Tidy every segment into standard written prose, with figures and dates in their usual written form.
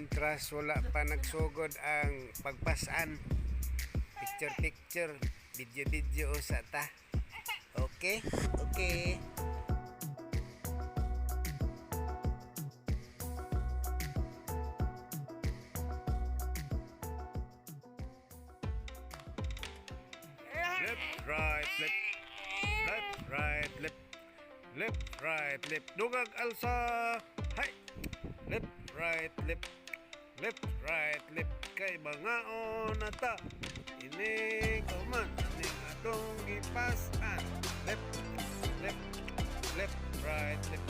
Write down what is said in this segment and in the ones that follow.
Mientras wala pa nagsugod ang pagpasan. Picture picture, video video usa ta. Okay? Okay. Left, right, left. Left, right, left. Left, right, left. Dugag alsa. Hay. Left, right, left. Left, right, left. Kay bangaon na ta. Ini kuman aning atong gipasan. Left, left, left, right, left.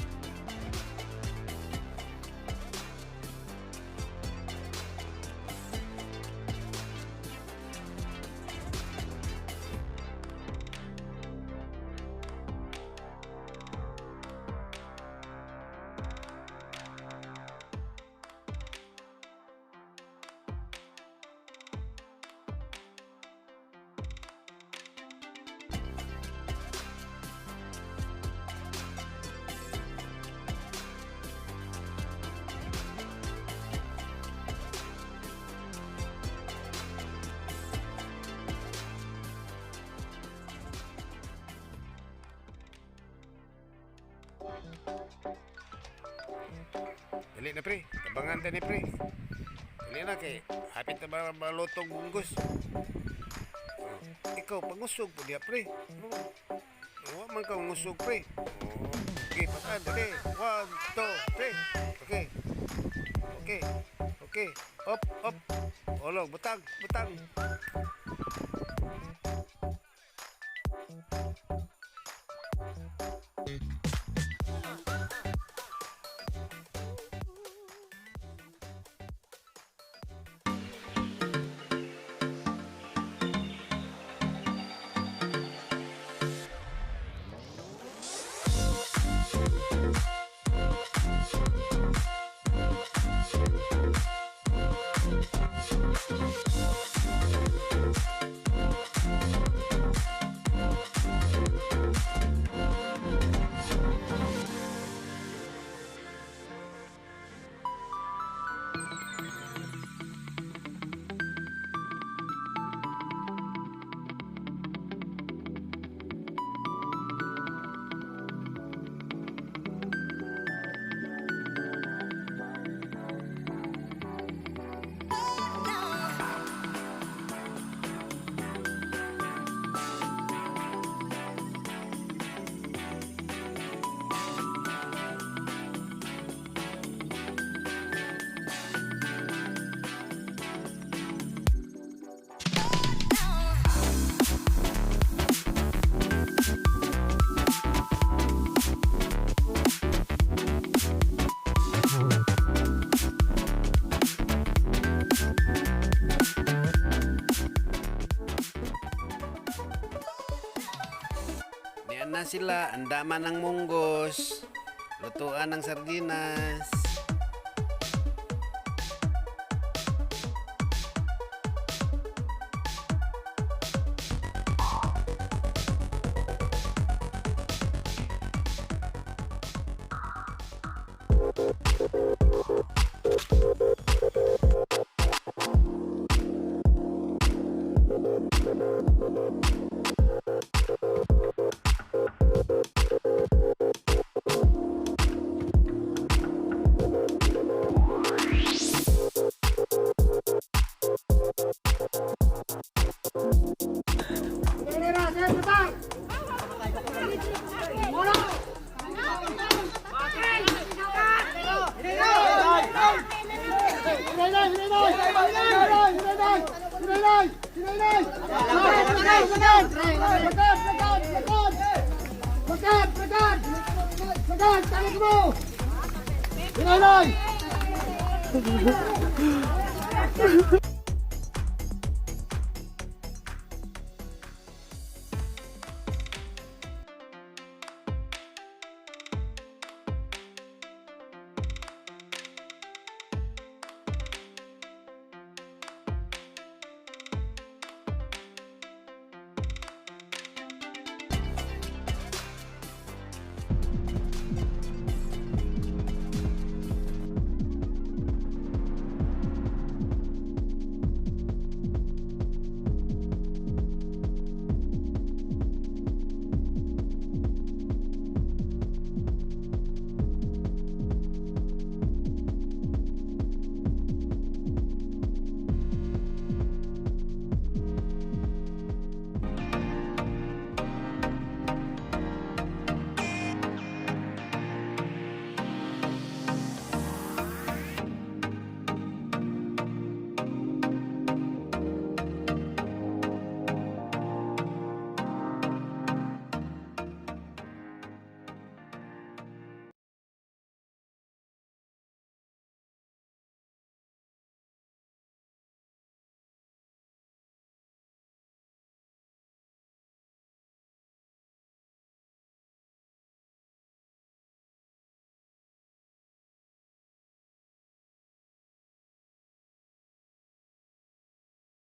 Dali na, pre. Tabangan ta ni, pre. Dali na kay hapit na ba malutong munggos. Oh, ikaw pangusog po diya, pre. Oh, wa man ka ngusog, pre. Oh, okay, pasan dali. One, two, three. Okay. Okay. Okay. Up, up. Olog, butang, butang. Nian na sila, andaman ng munggos. Lutuan ng sardinas.